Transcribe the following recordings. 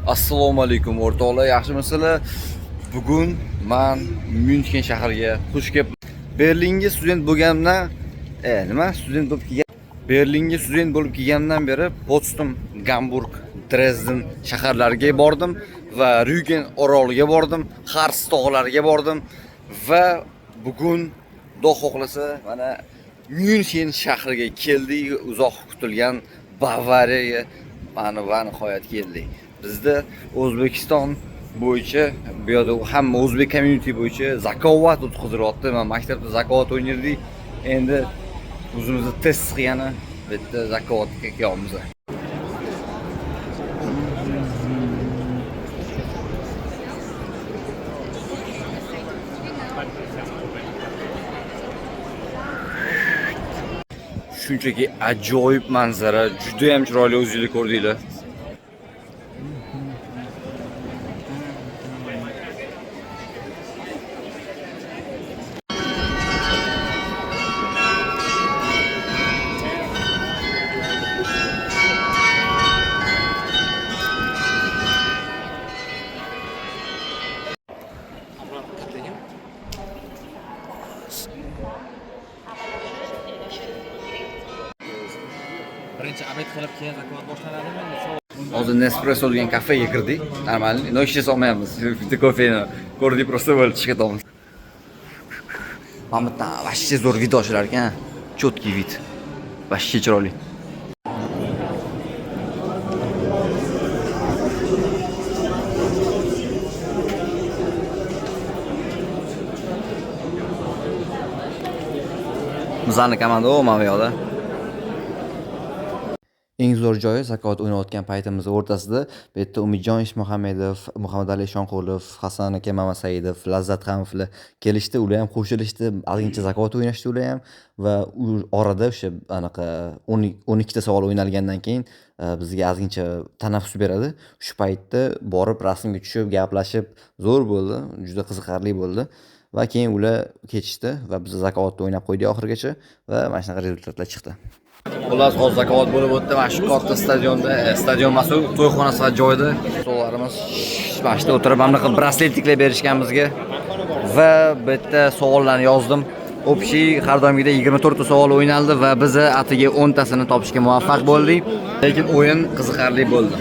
Assalomu alaykum, o'rtoqlar, yaxshimisizlar? Bugun man Myunxen shahriga xush kelib. Berlinga student bo'lganimdan, nima? Student bo'lib kelgan. Berlinga student bo'lib kelganimdan beri Potsdam, Gamburg, Dresden shaharlariga bordim va Rügen oroliga bordim, Harz tog'lariga bordim va bugun Xudo xohlasa mana Myunxen shahriga keldik, uzoq kutilgan Bavariyaga mana va nihoyat keldik. Bizda O'zbekiston bo'yicha bu yerda hamma o'zbek community bo'yicha zakovat o'tkazilyapti. Mana maktabda zakovat o'ynardik. Endi o'zimizni test qilgani bu yerda zakovatga kelyapmiz. Shunchaki ajoyib manzara, juda ham chiroyli, o'zingizlar ko'rdinglar. Birinchi обед qilib, keyin zakovat boshlanadimi? Hozir Nespresso degan kafega kirdik. Normal, но hech narsa olmayapmiz. Bitta kofeni ko'rdik, просто bo'ldi, chiqib ketamiz. Mana bu yerdan вообще zo'r вид ochilar ekan. Четкий вид. Вообще chiroyli. Bizlarni komanda o mana bu yoqda. Eng zo'r joyi zakovat o'ynayotgan paytimiz o'rtasida bu yerda Umidjon Ishmuhamedov, Muhammadali Eshonqulov, Hasan aka Mamasaidov, Lazzat G'amovlar kelishdi. Ular ham qo'shilishdi. Ozgincha zakovat o'ynashdi ular ham va u orada o'sha anaqa 12 ta savol o'ynalgandan keyin bizga ozgincha tanaffus beradi. Shu paytda borib rasmga tushib, gaplashib zo'r bo'ldi. Juda qiziqarli bo'ldi. Va keyin ular ketishdi va biz zakovatni o'ynab qo'ydik oxirigacha va mana shunaqa rezultatlar chiqdi. Xullas, hozir zakovat bo'lib o'tdi. Mana shu katta stadionda, stadion emas, u to'yxona sifat joyida. Stollarimiz mana shu yerda o'tirib, mana bunaqa brasletiklar berishgan bizga. Va bu yerda savollarni yozdim. Общий har doimgidek 24 ta savol o'ynaldi va biz atigi 10 tasini topishga muvaffaq bo'ldik. Lekin o'yin qiziqarli bo'ldi.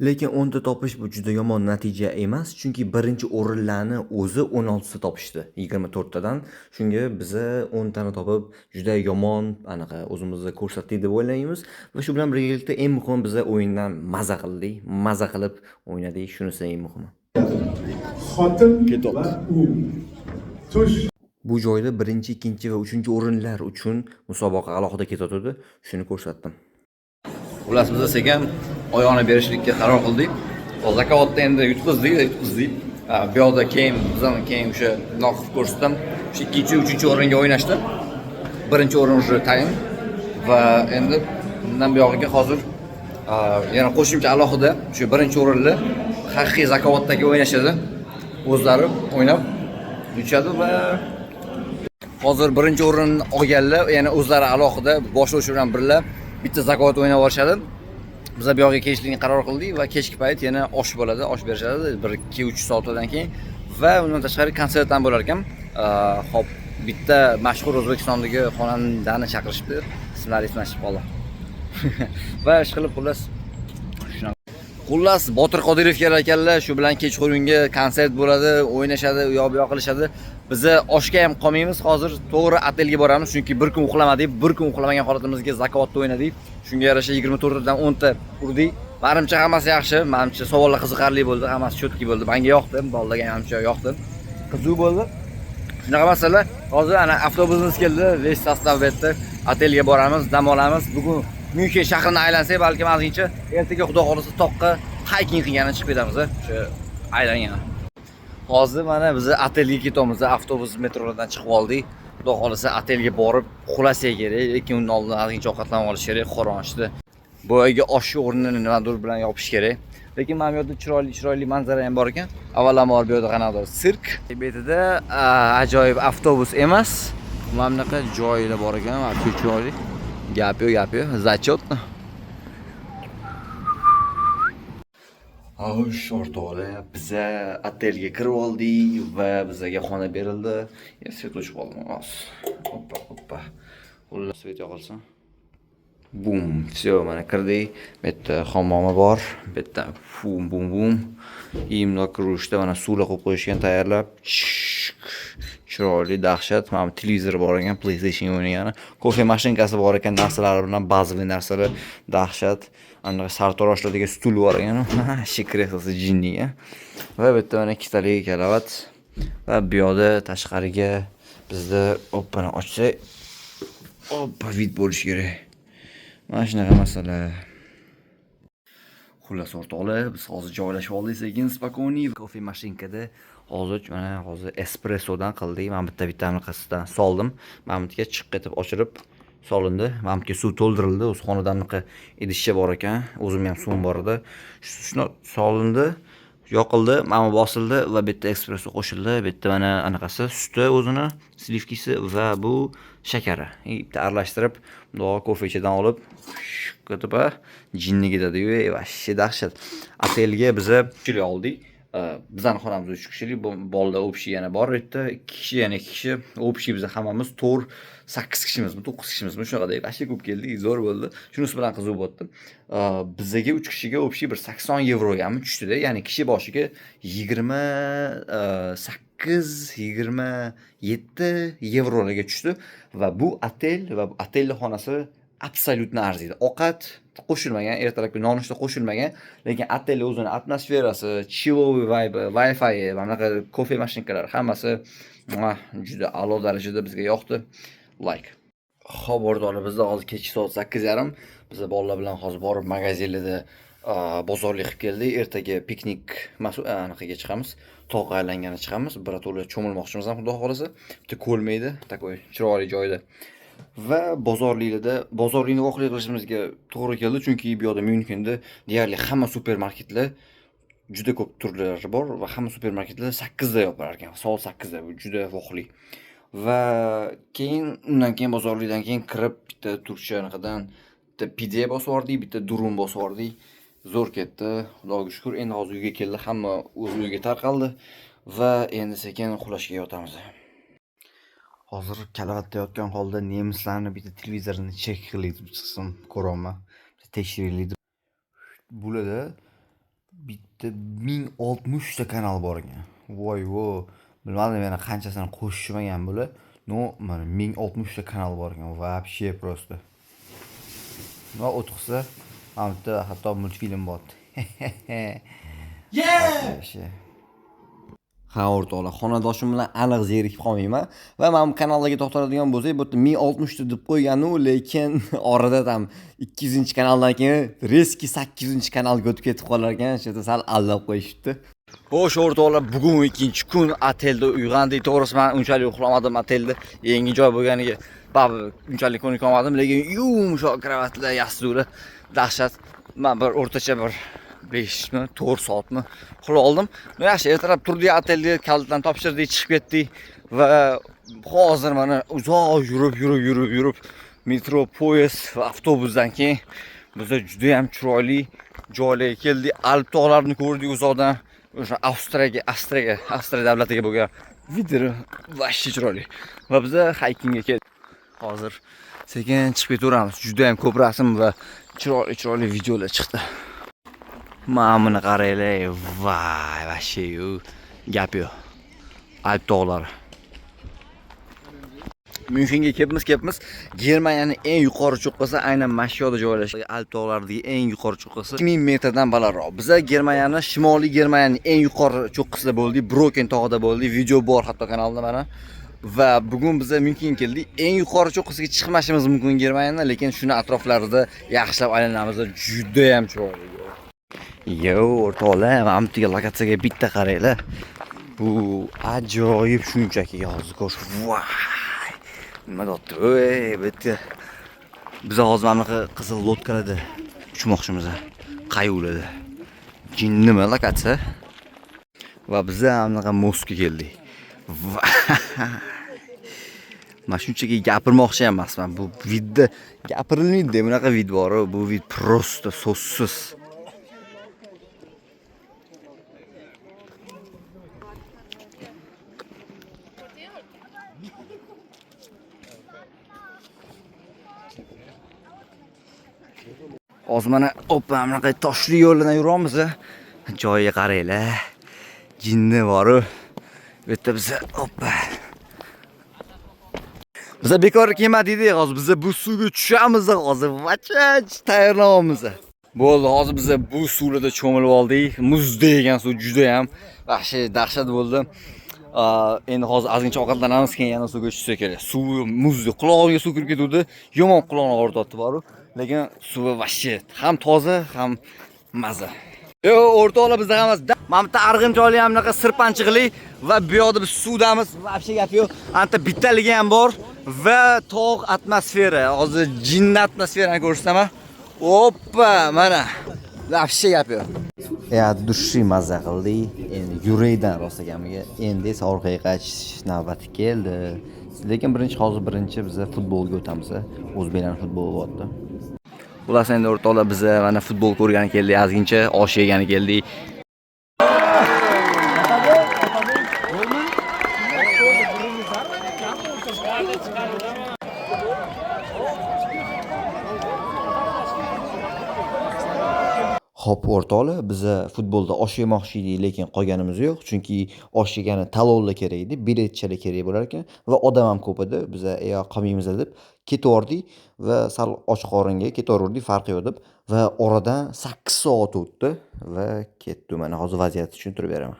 Lekin 10 ta topish bu juda yomon natija emas, chunki birinchi o'rinlarni o'zi 16 ta topishdi 24 tadan. Shunga biza 10 tani topib juda yomon anaqa o'zimizni ko'rsatdik deb o'ylaymiz va shu bilan birgalikda eng muhimi biza o'yindan maza qildik, maza qilib o'ynadik, shunisi eng muhimi. Xotin va u tush. Bu joyda birinchi, ikkinchi va uchinchi o'rinlar uchun musobaqa alohida ketayotgandi, shuni ko'rsatdim. Xullas, biz sekin oyoqni berishlikka qaror qildik. Zakovatda endi yutqizdik, yutqizdik. Bu yoqda keyin bizani keyin o'sha bundoq qilib ko'rsatdim. O'sha ikkinchi, uchinchi o'ringa o'ynashdi. Birinchi o'rin уже tayin va endi bundan buyog'iga hozir yana qo'shimcha alohida o'sha birinchi o'rinlar haqiqiy zakovatdagi o'ynashadi. O'zlari o'ynab yutishadi va hozir birinchi o'rinni olganlar yana o'zlari alohida boshlovchi bilan birga bitta zakovat o'ynab olishadi. Biz bu yoqqa kelishlikni qaror qildik va kechki payt yana osh bo'ladi, osh berishadi 1 2 3 soatdan keyin va undan tashqari konsert ham bo'lar ekan. Xo'p, bitta mashhur O'zbekistondagi xonandani chaqirishibdi. Ismlari esimdan chiqib qoldi. Va ish qilib xullas shunaqa. Xullas, Botir Qodirov kelar ekanlar, shu bilan kechqurungi konsert bo'ladi, o'ynashadi, u yoq bu yoq qilishadi. Biza oshga ham qolmaymiz, hozir to'g'ri otelga boramiz, chunki bir kun uxlamadik, bir kun uxlamagan holatimizga zakovatda o'ynadik. Shunga yarasha 24 tadan 10 ta urdik. Manimcha hammasi yaxshi, manimcha savollar qiziqarli bo'ldi, hammasi чёткий bo'ldi. Menga yoqdi, bolalarga ham ancha yoqdi. Qiziq bo'ldi. Shunaqa masala. Hozir ana avtobusimiz keldi, весь состав bu yerda. Otelga boramiz, dam olamiz. Bugun Myunxen shahrini aylansak, balkim ozgincha ertaga Xudo xohlasa toqqa hiking qilgani chiqib ketamiz, o'sha aylangan. Hozir mana biz otelga ketamiz, avtobus metrodan chiqib oldik. Xudo xohlasa otelga borib uxlasak kerak, lekin undan oldin ozgincha ovqatlanib olish kerak, qorin ochdi. Boyagi osh o'rnini nimadir bilan yopish kerak. Lekin mana bu yerda chiroyli chiroyli manzara ham bor ekan. Avvalambor bu yerda qanaqadir sirk. Bu yerda ajoyib avtobus emas, mana bunaqa joylar bor ekan, вообще chiroyli. Gap yo'q, gap yo'q. Зачетно. Xo'sh, o'rtoqlar, biza otelga kirib oldik va bizaga xona berildi. Ya, свет o'chib qoldi. Hozir. Oppa, oppa. Xullas, свет yoqilsin. Bum, всё, mana kirdik. Bu yerda hammomi bor. Bu yerda fum bum bum. И bundoq kirishda mana suvlar qo'yib qo'yishgan tayyorlab. Chiroyli, dahshat. Mana bu televizor bor ekan, PlayStation o'ynagani. Кофе mashinkasi bor ekan, narsalari bilan bazaviy narsalar, dahshat. Anaqa sartaroshlardagi stul bor ekan. Shu kreslosi jinniga. Va bu yerda mana ikkitalik karavot. Va bu yoqda tashqariga bizda oppani ochsak, oppa, вид bo'lishi kerak. Mana shunaqa masala. Xullas, o'rtoqlar, biz hozir joylashib oldik sekin, спокойный. Кофе mashinkada hozir, mana hozir espressodan qildik. Mana bitta bitta anaqasidan soldim. Mana bu yerga chiq etib ochilib solindi. Mana bu yerga suv to'ldirildi. O'z xonadan anaqa idishcha bor ekan. O'zimga ham suvim bor edi. Shuni solindi, yoqildi, mana bu bosildi va bu yerda espresso qo'shildi. Bu yerda mana anaqasi, suti o'zini, сливки si va bu shakari. И bitta aralashtirib, bundoq kofechadan olib qilib, jinni ketadi-yu, вообще dahshat. Otelga biza kishilik oldik. Bizani xonamiz 3 kishilik, bu bolalar общий yana bor u yerda 2 kishi, yana 2 kishi. Общий biza hammamiz 4 8 kishimizmi, 9 kishimizmi, shunaqa вообще ko'p keldik, zo'r bo'ldi. Shunisi bilan qiziq bo'pti. Bizaga 3 kishiga общий bir 80 yevrogami tushdida, ya'ni kishi boshiga 28, 27 yevrolarga tushdi va bu otel va otelni xonasi абсолютно arziydi. Ovqat qo'shilmagan, ertalabki nonushta qo'shilmagan, lekin otelni o'zini atmosferasi, chillovый vibe, Wi-Fi, mana bunaqa кофе mashinkalari hammasi, muah, juda a'lo darajada bizga yoqdi. Like. Xo'p, o'rtoqlar, bizda hozir kechki soat 8:30. Biz bolalar bilan hozir borib magazinlarda bozorlik qilib keldik. Ertaga piknik anaqaga chiqamiz. Tog'ga aylangani chiqamiz. Birato'la cho'milmoqchimiz ham, xudo xohlasa. Bitta ko'lmaydi, такой chiroyli joyda. Va bozorliklarda bozorlikni voqea qilishimizga to'g'ri keldi, chunki bu yoqda, Myunxenda deyarli hamma supermarketlar, juda ko'p turlari bor va hamma supermarketlar 8 da yopilar ekan. Soat 8 da, bu juda voqeli. Va keyin, undan keyin, bozorlikdan keyin kirib bitta turkcha anaqadan bitta pide bosib yubordik, bitta durum bosib yubordik. Zo'r ketdi, Xudoga shukur. Endi hozir uyga keldi, hamma o'z uyiga tarqaldi va endi sekin uxlashga yotamiz. Hozir karavotda yotgan holda nemislarni bitta televizorini chek qilaylik deb chiqsam, ko'ryapman. Tekshiraylik deb. Bularda bitta 1060 ta kanal bor ekan. Voy vo, bilmadim yana qanchasini qo'shishmagan bular. Но, mana 1060 ta kanal bor ekan. Вообще просто. Va o'tqizsa, mana bu yerda hatto multfilm bor. Yeah! Вообще. Ha, o'rtoqlar, xonadoshim bilan aniq zerikib qolmayman va mana bu kanallarga to'xtaladigan bo'lsak, bu yerda 1060 ta deb qo'yganu, lekin orada там 200-kanaldan keyin резкий 800-kanalga o'tib ketib qolar ekan, shu yerda sal aldab qo'yishibdi. Xo'sh, o'rtoqlar, bugun ikkinchi kun, otelda uyg'ondik. To'g'risi, men unchalik uxlamadim otelda. Yangi joy bo'lganiga baribir unchalik ko'nikib olmadim, lekin yumshoq kravatlar, yostiqlar dahshat. Men bir o'rtacha bir 5 mi, 4 soatmi uxlab oldim. Но, yaxshi, ertalab turdik, otelga kalitdan topshirdik, chiqib ketdik va hozir mana uzoq yurib, yurib, yurib, yurib, metro, poyezd va avtobusdan keyin biz juda ham chiroyli joylarga keldik. Alp tog'larini ko'rdik uzoqdan. O'sha Avstriya davlatiga bo'lgan вид lar вообще chiroyli. Va biza hikingga keldik. Hozir sekin chiqib ketaveramiz. Juda ham ko'p rasm va chiroyli chiroyli videolar chiqdi. Mana buni qaranglar, voy, вообще gap yo'q. Alp tog'lari. Myunxenga kelibmiz, kelibmiz. Germaniyaning eng yuqori cho'qqisi aynan mana shu yerda joylashgan. Alp tog'laridagi eng yuqori cho'qqisi 2000 metrdan balandroq. Biza Germaniyani, Shimoliy Germaniyaning eng yuqori cho'qqisida bo'ldik, Broken tog'ida bo'ldik. Video bor hatto kanalda mana. Va bugun biza Myunxenga keldik. Eng yuqori cho'qqisiga chiqmashimiz mumkin Germaniyani, lekin shuni atroflarida yaxshilab aylanamiz. Juda ham chiroyli. Yo, o'rtoqlar, mana bu yerga, lokatsiyaga bitta qaranglar. Bu ajoyib shunchaki hozir ko'rish. Voy! Nima deyapti? Ey, bu yerga biz hozir mana bunaqa qizil лодка larda uchmoqchimiz. Qayuqlarda. Jinnimi lokatsiya? Va biz ham bunaqa мост ga keldik. Man shunchaki gapirmoqchi ham emasman. Bu вид da gapirilmaydi, bunaqa вид bor. Bu вид просто so'zsiz. Hozir mana, oppa, bunaqa toshli yo'ldan yuramiz. Joyiga qaranglar. Jinni boru. Bu yerda biza, oppa. Biza bekor kelmadik, hozir biza bu suvga tushamiz hozir. Vachach tayyorlanamiz. Bo'ldi, hozir biza bu suvlarda cho'milib oldik. Muzdek ekan suv, juda ham vahshiy dahshat bo'ldi. Endi hozir ozgincha ovqatlanamiz, keyin yana suvga tushsa kerak. Suv muzdek, qulog'imga suv kirib ketuvdi. Yomon quloqni og'rityapti boru. Lekin suvi вообще ham toza, ham maza. Yo, o'rtoqlar, bizda hammasi. Mana bitta arg'imchoqli ham bunaqa sirpanchiqli va bu yoqda biz suvdamiz. Вообще gap yo'q. Anta bittaligi ham bor va tog' atmosfera. Hozir jinni atmosferani ko'rsataman. Oppa, mana. Вообще gap yo'q. Ya души maza qildik. Endi yurakdan rost gamiga. Endi esa orqaga qaytish navbati keldi. Lekin birinchi, hozir birinchi biza futbolga o'tamiz. O'zbeklarning futboli bo'lyapti. Xullas, endi, o'rtoqlar, biza mana futbol ko'rgani keldik, ozgincha osh yegani keldik. Xo'p, o'rtoqlar, biza futbolda osh yemoqchi edik, lekin qolganimiz yo'q, chunki osh yegani talonlar kerak edi, biletchalar kerak bo'lar ekan va odam ham ko'p edi. Biza "Yo, qolmaymiz" deb ketaverdik va sal och qoringa ketaverdik, farqi yo'q deb, va oradan 8 soat o'tdi va ketdi. Mana hozir vaziyatni tushuntirib beraman.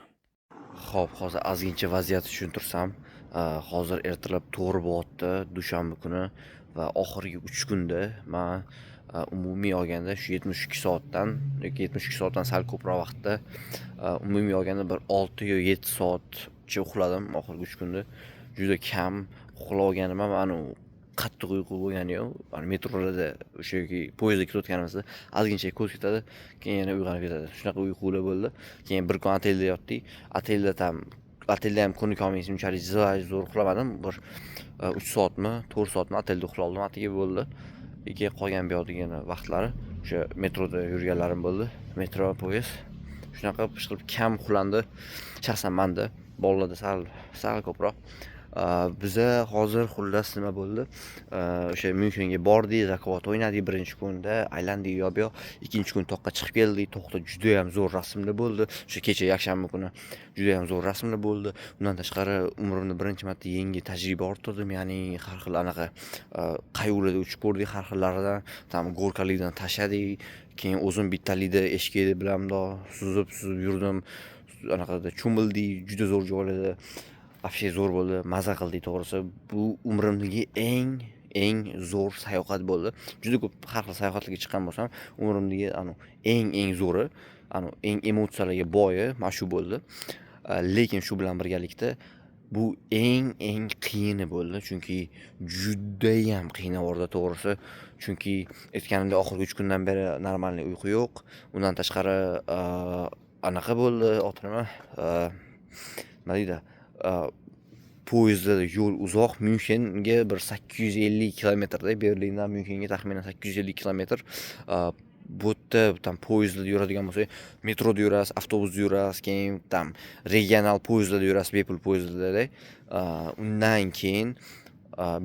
Xo'p, hozir ozgincha vaziyatni tushuntirsam, hozir ertalab 4 bo'lyapti, dushanba kuni, va oxirgi 3 kunda man umumiy olganda shu 72 soatdan yoki 72 soatdan sal ko'proq vaqtda, umumiy olganda bir 6 yo 7 soatcha uxladim oxirgi 3 kunda. Juda kam uxlab ham anavi qattiq uyqu bo'lgani yo'q. Mana metrolarda o'sha yoki poyezdda ketayotganimizda ozgincha ko'z ketadi, keyin yana uyg'onib ketadi. Shunaqa uyqular bo'ldi. Keyin bir kun otelda yotdik. Otelda там otelda ham ko'nikolmaysiz, unchalik zo'r uxlamadim. Bir 3 soatmi, 4 soatmi otelda uxlab oldim, atigi bo'ldi. Keyin qolgan bu yoqdagi vaqtlari o'sha metroda yurganlarim bo'ldi. Metro, poyezd. Shunaqa qilib kam uxlandi. Shaxsan manda, bolalarda sal sal ko'proq. Biza hozir, xullas, nima bo'ldi? O'sha Myunxenga bordik, zakovat o'ynadik birinchi kunda, aylandik u yoq bu yoq. Ikkinchi kun toqqa chiqib keldik. Toqda juda ham zo'r rasmlar bo'ldi. O'sha kecha, yakshanba kuni juda ham zo'r rasmlar bo'ldi. Undan tashqari, umrimda birinchi marta yangi tajriba orttirdim, ya'ni har xil anaqa qayiqlarda uchib ko'rdik, har xillaridan, там горка likdan tashladik. Keyin o'zim bittalikda eshkak bilan bundoq suzib suzib yurdim. Anaqada cho'mildik, juda zo'r joylarda. Вообще zo'r bo'ldi, maza qildik to'g'risi. Bu umrimdagi eng eng zo'r sayohat bo'ldi. Juda ko'p har xil sayohatlarga chiqqan bo'lsam, umrimdagi anu eng eng zo'ri, anu eng emotsiyalarga boyi mana shu bo'ldi. Lekin shu bilan birgalikda bu eng eng qiyini bo'ldi, chunki judayam qiynavordi to'g'risi. Chunki aytganimdek, oxirgi 3 kundan beri нормальный uyqu yo'q. Undan tashqari, anaqa bo'ldi, oti nima, nima deydi, poyezdda yo'l uzoq, Myunxenga bir 850 kilometrda, Berlindan Myunxenga taxminan 850 kilometr. Bu yerda там poyezdda yuradigan bo'lsak, metroda yurasiz, avtobusda yurasiz, keyin там regional poyezdlarda yurasiz, bepul poyezdlarda. Undan keyin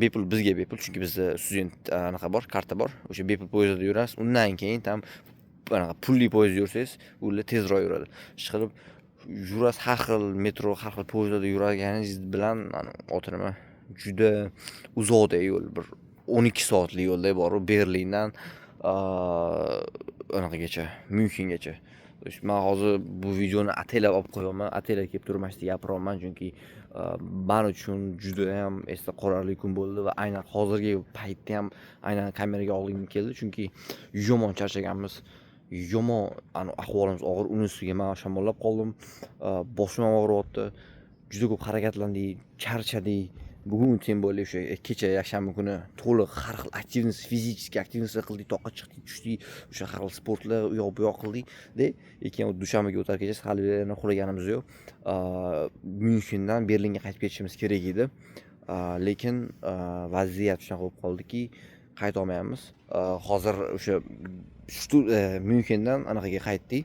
bepul, bizga bepul, chunki bizda student anaqa bor, karta bor. O'sha bepul poyezdda yurasiz. Undan keyin там anaqa pulli poyezdda yursangiz, ular tezroq yuradi. Ishqilib yurasiz, har xil metro, har xil poyezdlarda yurganingiz bilan, oti nima, juda uzoqda yo'l, bir 12 soatlik yo'lda borib Berlindan anaqagacha, Myunxengacha. То есть man hozir bu videoni ataylab olib qo'yapman, ataylab kelib turib mana shu yerda gapiryapman, chunki man uchun judayam esda qolarli kun bo'ldi va aynan hozirgi paytda ham aynan kameraga olgim keldi, chunki yomon charchaganmiz. Yomon ahvolimiz og'ir, uni ustiga man shamollab qoldim. Boshim ham og'riyapti. Juda ko'p harakatlandik, charchadik. Bugun тем более o'sha kecha, yakshanba kuni to'liq har xil активность, физический активность qildik, toqqa chiqdik, tushdik, o'sha har xil sportlar u yoq bu yoq qildik-da. Keyin dushanbaga o'tar kechasi hali yana uxlaganimiz yo'q. Myunxendan Berlinga qaytib ketishimiz kerak edi. Lekin vaziyat shunaqa bo'lib qoldiki, qaytolmayapmiz. Hozir o'sha Myunxendan anaqaga qaytdik.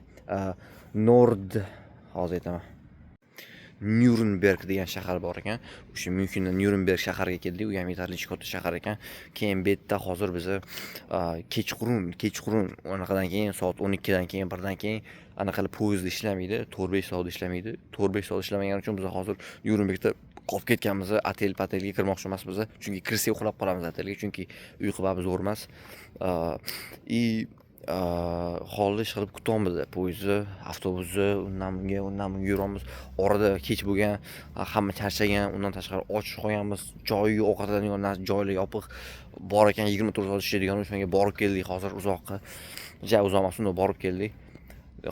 Nord, hozir aytaman. Nyurnberg degan shahar bor ekan. O'sha Myunxendan Nyurnberg shahariga keldik. U ham yetarlicha katta shahar ekan. Keyin bu yerda hozir biza kechqurun anaqadan keyin, soat 12 dan keyin, 1 dan keyin anaqalar poyezd ishlamaydi, 4-5 soat ishlamaydi. 4-5 soat ishlamagani uchun biz hozir Nyurnbergda qolib ketganmiz. Otel patelga kirmoqchi emasmiz, chunki kirsak uxlab qolamiz otelga, chunki uyqu baribir zo'r emas. И hozir ish qilib kutyapmiz poyezdni, avtobusni, undan bunga, undan bunga yuramiz. Orada kech bo'lgan, hamma charchagan, undan tashqari och qolganmiz. Joyi yo'q, ovqatlanadigan joylar yopiq. Bor ekan 24 soat ishlaydigan, o'shanga borib keldik hozir uzoqqa. Ja uzoq emas, unda borib keldik.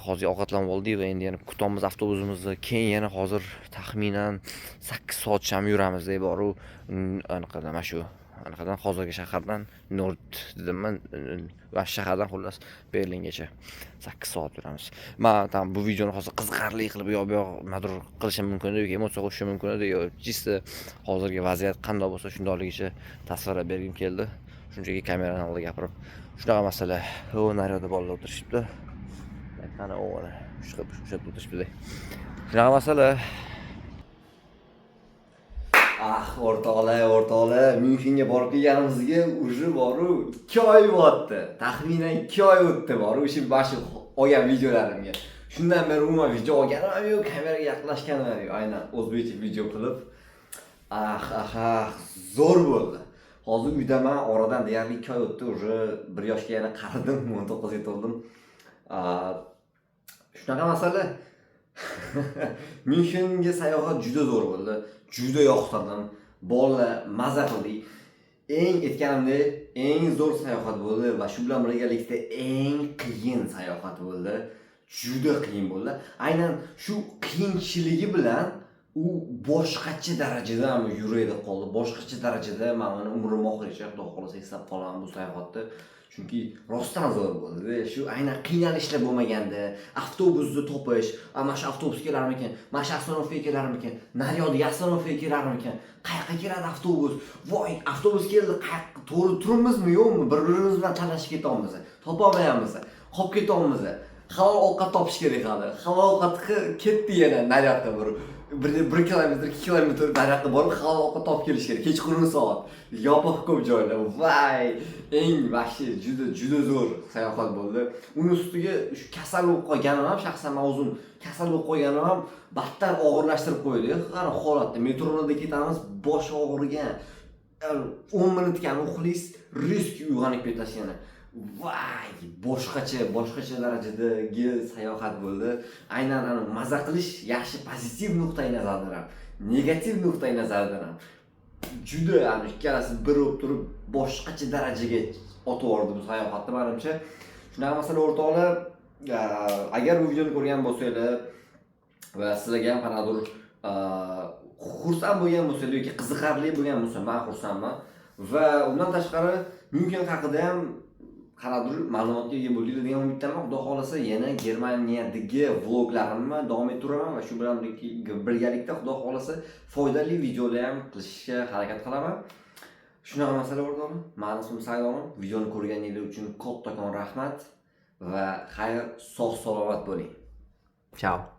Hozir ovqatlanib oldik va endi yana kutamiz avtobusimizni. Keyin yana hozir taxminan 8 soatcha yuramiz deb boru anaqadan, mana shu anaqadan, hozirgi shahardan, Nord dedimmi, va shahardan xullas Berlingacha 8 soat yuramiz. Man там bu videoni hozir qiziqarli qilib, u yoq bu yoq nimadir qilishim mumkin edi yoki emotsiya qo'shishim mumkin edi, yo чисто hozirgi vaziyat qandoq bo'lsa shundoqligicha tasvirlab bergim keldi. Shunchaki kamerani oldida gapirib. Shunaqa masala. U naryoqda bolalar o'tirishibdi. Qani, o mana shu yerda o'tirishibdi. Shunaqa masala. Ah, o'rtoqlar, o'rtoqlar, Myunxenga borib kelganimizga уже boru 2 oy o'tdi. Taxminan 2 oy o'tdi boru o'sha mana shu olgan videolarimga. Shundan beri umuman video olganim ham yo'q, kameraga yaqinlashganim ham yo'q. Aynan o'zbekcha video qilib. Ah, ah, ah, zo'r bo'ldi. Hozir uydaman, oradan deyarli 2 oy o'tdi, уже 1 yoshga yana qaridim, 19 ga to'ldim. Ah, shunaqa masala. Myunxenga sayohat juda zo'r bo'ldi. Juda yoqtirdim. Bolalar maza qildik. Eng aytganimdek, eng zo'r sayohat bo'ldi va shu bilan birgalikda eng qiyin sayohat bo'ldi. Juda qiyin bo'ldi. Aynan shu qiyinchiligi bilan u boshqacha darajada yurakda qoldi. Boshqacha darajada men uni umrim oxirigacha, Xudo xohlasa, eslab qolaman bu sayohatni. Chunki rostdan zo'r bo'ldi. Shu aynan qiynalishlar bo'lmaganda, avtobusni topish, a mana shu avtobus kelarmikan, mana shu остановка kelarmikan, naryoqdagi остановка kelarmikan, qayoqqa keladi avtobus? Voy, avtobus keldi, qayoqqa to'g'ri turibmizmi, yo'qmi? Bir-birimiz bilan talashib ketyapmiz. Topolmayapmiz. Qolib ketyapmiz. Halol ovqat topish kerak hali. Halol ovqatga ketdi yana naryoqda bir kilometr, 2 kilometr nariyoqqa borib halol ovqat topib kelish kerak. Kechqurun soat. Yopiq ko'p joylar. Vay, eng вообще juda juda zo'r sayohat bo'ldi. Uni ustiga shu kasal bo'lib qolganim ham, shaxsan man o'zim kasal bo'lib qolganim ham battar og'irlashtirib qo'ydi. Qani holatda metroda ketamiz, bosh og'rigan. 10 minutga uxlaysiz, резко uyg'onib ketasiz yana. Vay, boshqacha, boshqacha darajadagi sayohat bo'ldi. Aynan ana maza qilish yaxshi pozitiv nuqtai nazardan ham, negativ nuqtai nazardan ham juda ana ikkalasi bir bo'lib turib boshqacha darajaga otib yubordi bu sayohatni manimcha. Shunaqa masala, o'rtoqlar, agar bu videoni ko'rgan bo'lsanglar va sizlarga ham qanaqadir xursand bo'lgan bo'lsanglar yoki qiziqarli bo'lgan bo'lsa, man xursandman. Va undan tashqari Myunxen haqida ham qanaqadir ma'lumotga ega bo'ldinglar degan umiddaman. Xudo xohlasa, yana Germaniyadagi vloglarimni davom ettiraman va shu bilan birgalikda, Xudo xohlasa, foydali videolar ham qilishga harakat qilaman. Shunaqa masala, o'rtoqlar. Mani ismim Saydonim. Videoni ko'rganingiz uchun kattakon rahmat va xayr, sog' salomat bo'ling. Chao.